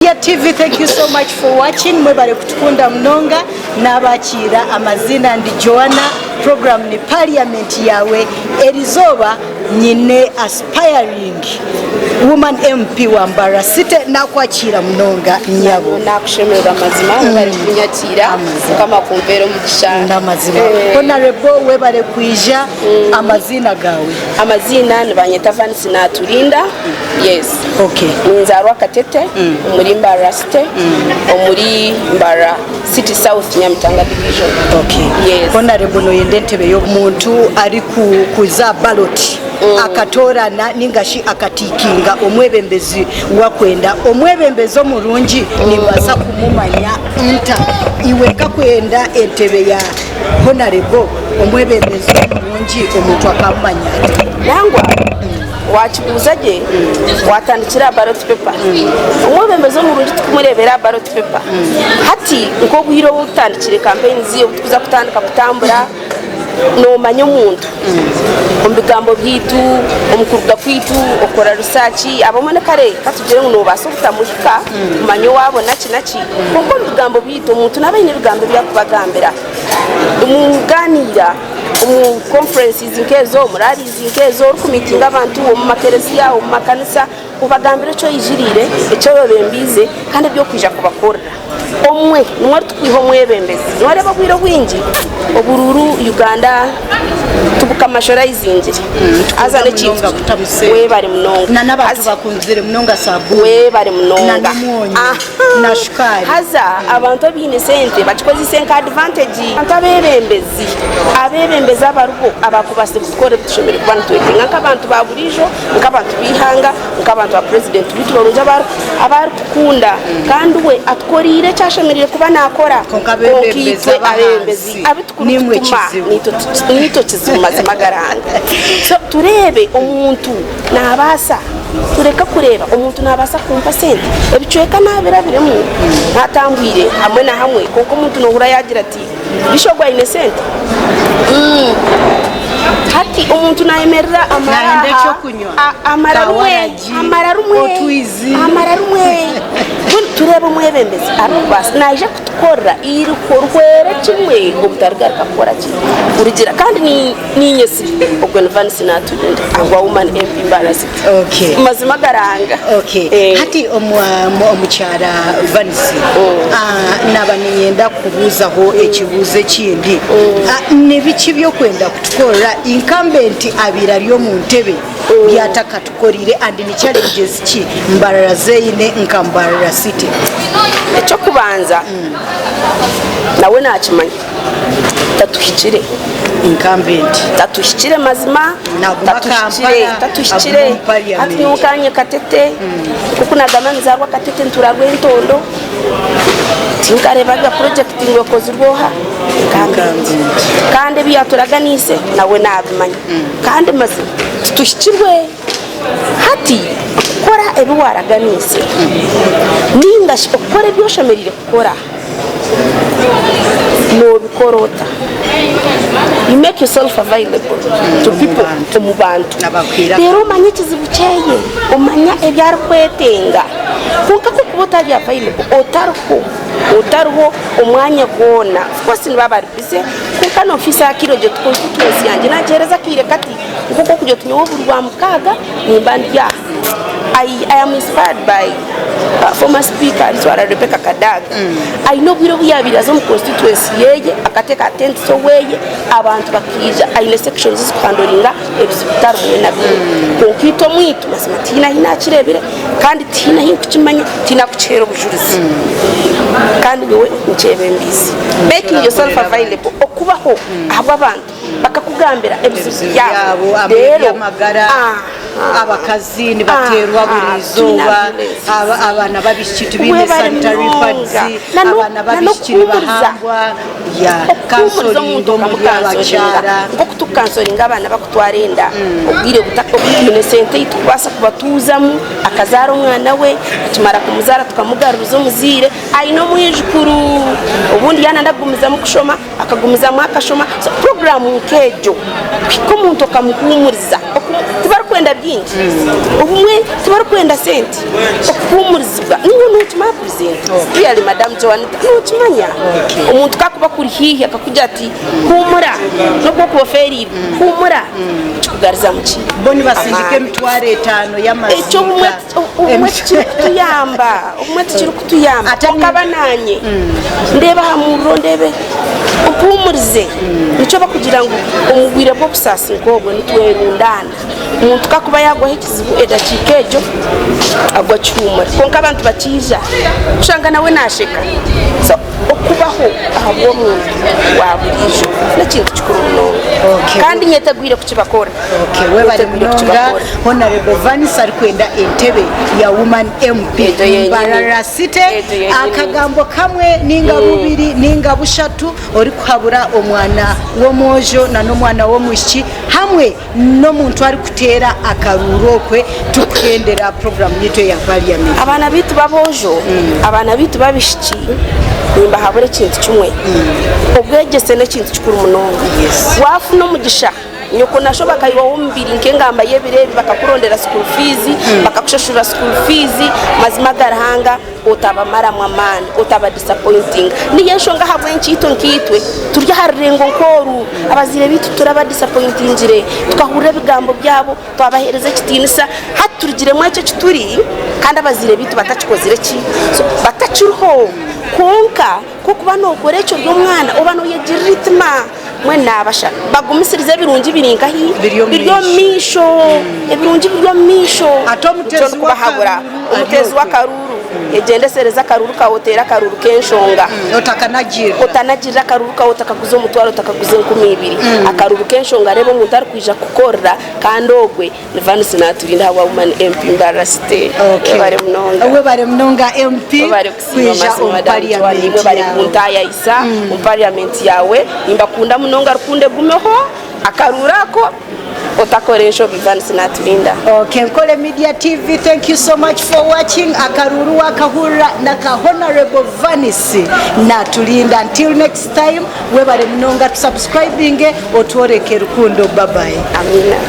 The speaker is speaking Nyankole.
Media TV thank you so much for watching mwebare kutukunda munonga nabakiira amaziina ndi Joanna program ni parliament yawe erizooba nyine aspiring woman MP wa Mbarara City nakwakiira munonga nyabo. Nakushemererwa mazima webare kunyakiira mukama akumpeere omugisha. Namazima Honorable webare kwija amaziina gawe. Amaziina nibanyeta Vanisi Naturinda. Yes. Okay. Ninzaarwa Katete omuri Mbarara City omuri Mbarara City South Nyamitanga Division. Okay. Yes. Honorable noyenda entebe y'omuntu ari ku- kuza ballot akatoorana ninga shi akatiikinga omwebembezi wakwenda omwebembezi omurungi nimbaasa kumumanya nta iwe nkakwenda entebe ya Honorable omwebembezi omurungi omuntu akamumanya ata? Nangwa Waakibuuza gye, waatandikira aha ballot paper. Omwebembezi omurungi tikumureebera aha ballot paper. Hati nk'obwire obu tutandikire campaigns, obu turikuza kutandika kutambura, noomanya omuntu omu bigambo byaitu, omu kuruga kwaitu, okora research. Abamwe ni kare katugire ngu noobaasa obutamuhika kumanya owaabo naki naki, kwonka omu bigambo byaitu omuntu naaba aine ebigambo ebi arikubagambira. Nimugaaniira omu conferences nk'ezo, omu rallies. Nk'ezo orikumiitinga abantu omu makereziya, omu makanisa, obagambire eki oijiriire, eki oyebembiize kandi ebi orikwija kubakorera. Omwe niwe oritukwiha omwebembezi. Noreeba obwire obwingi oburuuru Uganda tubukamashorayizingire haza n'ekintu webare munonga. N'abantu bakunzire munonga sabuuni Webare munonga. n'omwonyo na shukaari. Haza abantu abaine sente bakikozeise nka advantage. Abantu abebembezi. Abeebembezi abariho abaakubaasize kutukora ebi tushemereire kuba nitwetenga nk'abantu ba buriijo, nk'abantu b'eihanga, nk'abantu ba purezidenti waitu barungi abu arikukunda kandi we atukoreire eki ashemereire kuba naakora. Kwonka Kwonka abeebembezi itwe ab'ahansi abeebembezi abu nimwe turikutuma kizibu. niitwe kizibu mazima agaranga. So tureebe omuntu naabaasa tureke kureeba omuntu naabaasa kumpa sente, ebicweka naabirabiremu, naatambwire hamwe na hamwe kwonka omuntu noohurira yaagira ati, Bishop ogwo aine sente? Umm hati omuntu nayemerera amara Nayenda aha ekyokunywa, a- amara ka rumwe waragi, amara rumwe otwizi. amara rumwe Mbwenu tureebe omwebembezi arikubaasa naija kutukorera eiriko rihwere kimwe obutarigaruka kukora ki kurigira kandi ni- ninyesiga ogwo ni Vanisi Naturinda ahabwa Woman MP Mbarara City. Okay. Mazima garanga. Okay. Eh. Hati omukyara Vanisi naba ninyenda kukubuuzaho ekibuuzo ekindi. Ni biki by'okwenda kutukorera incumbent abaire ari omu ntebe byatakatukorire and ni challenges ki Mbarara zeine nka Mbarara City? Eky'okubanza nawe nakimanya tatuhikire. Incumbent. Tatuhikire mazima. Naguma Tatuhikire, Kampala, tatuhikire. aguma omu parliament. Hati nyowe nkanye Katete, nkoku nagamba nzaarwa Katete ntuura Rwentondo, tinkareebaga project ngu ekozirwe oha? Incumbent. Kandi ebi yaturaganiise nawe nabimanya. Kandi mazima tituhikirwe. Hati okukora ebi waraganiise ninga shi okukora ebi oshemereire kukora. Nobikora ota? You make yourself available to people, omu bantu. Reero omanya ekizibu kyeye, omanya ebi arikwetenga. Kwonka ku orikuba otari available, otariho, otariho omwanya gwona, of course nibaba bari busy, kwonka nofiisa hakiri ogira oti constituency yangye nagiheereza akaire kati, nk'oku orikugira oti nyowe buri Rwamukaaga nimba ndi aha. I, I am inspired by uh, former speaker Alitwala Rebecca Kadaga aine obwire obu yabaire aza omu constituency yeye akateeka tents oweye abantu bakaija aine sections ezikuhandoringa ebizibu bitari bimwe na bimwe kwonka itwe omwitu mazima tihaine ahi nakireebire kandi tihaine ahi nkukimanya tihaine akukiheera obujurizi kandi nyowe nkyebembiize making yourself available okubaho ahabw'abantu Bakakugambira ebizibu byabo, byabo reero eby'amagara, abakazi nibateerwa buri izooba, abaana b'abaishiki tibaine Webare sanitary munonga. pads, Na no- abaana na b'abaishiki n'okuhuumuriza. nibahambwa, ya Okuhuumuriza counseling omuntu omuri okamukansoringa abakyara. nk'oku tukukansoringa abaana bakutwara enda obwire buta obu twine sente ei tukubaasa kubatuuzamu akazaara omwana we akimara kumuzaara tukamugaruza omuzaire aine omwijukuru obundi yaananda kugumizamu kushoma Akagumizamu akashoma. So puroguraamu nk'egyo kuhika omuntu okamuhuumuriza, Tibarikwenda bingi, obumwe tibarikwenda sente, okuhuumurizibwa. Naiwe nookimanya Purezidenti, really Madam Joanita, nookimanya. Omuntu ku akuba akuri haihi akakugira ati huumura, n'obu okuba ofeereirwe, huumura, kikugaruzamu ki? Bo nibasindika Amaani. 50,000 Ekyo obumwe y'amaziika. obumwe tikirikutuyamba, obumwe tikirikutuyamba. Ate Kwonka aba naanye ndeebe aha muriro ndeebe ompuumurize. Nikyo barikugira ngu omu bwire bw'obusaasi nk'obwo nitwerundaana. Omuntu ku akuba yaagwaho ekizibu edakiika egyo agwa akihuumura. Kwonka abantu bakiija kushanga nawe naasheka. So okubaho ahabw'omuntu wa buriijo n'ekintu kikuru munonga Okay. kandi nyetegwire kukibakora. Okay, webale Nyetegwire munonga kukibakora. Honorable Vanice arikwenda entebe ya woman MP Egyo yenyini. Mbarara City Egyo yenyini. akagambo kamwe ninga bubiri ninga bushatu orikuhabura omwana w'omwojo na n'omwana w'omwishiki hamwe n'omuntu arikuteera akaruuru okwe tukuhendera puroguramu yaitu eya parliament. Abaana baitu b'aboojo, abaana baitu b'abaishiki nimbahabura ekintu kimwe, obwegyese n'ekintu kikuru munonga. Waafuna omugisha nyoko na sho bakaihaho omubiri nk'engamba y'ebiro ebi bakakurondera school fees, bakakushashurira school fees, mazima aga Ruhanga otabamaramu amaani, otaba disappointinga. Niyo enshonga ahabw'enki itwe nkaitwe turi aha rurengo nk'oru, abazaire baitu turaba disappointingire, tukahurira ebigambo byabo, twabaheereza ekitiinisa, hati turugiremu ekyo eki turi kandi abazaire baitu batakikozire ki? So batakiriho. Kwonka ku orikuba nookora ekyo ori omwana, oba nooyegirira eitima. Mbwenu naabashaba bagumisirize ebirungi biri nkahi? Biri omu Biri omu maisho. Ebirungi biri omu maisho. Ate Nikyo omuteezi ndikubahabura. w'akaruuru ari Omuteezi okwe. w'akaruuru, egyendesereze akaruuru kaawe oteere akaruuru k'enshonga. Otakanagirira. Otanagirira akaruuru kaawe otakaguza omutwaro otakaguza 2000. Akaruuru k'enshonga reeba omuntu arikwija kukukorera kandi ogwe Ni Vanisi Naturinda ahabwa Woman MP Mbarara City. Okay. Webare munonga. Webare munonga MP Webare kusiima kwija mazima omu Madam Joan, parliament webare yawe. kuntayayisa omu parliament yawe. Nimbakunda munonga rukundo egumeho akaruuru ako otakora enshobi Vanisi Naturinda. Okay, Nkole Media TV, thank you so much for watching. Akaruuru wakahurira naka Honorable Vanisi Naturinda. Until next time, webare munonga tusubscribinge otworeke rukundo. Bye bye. Amina.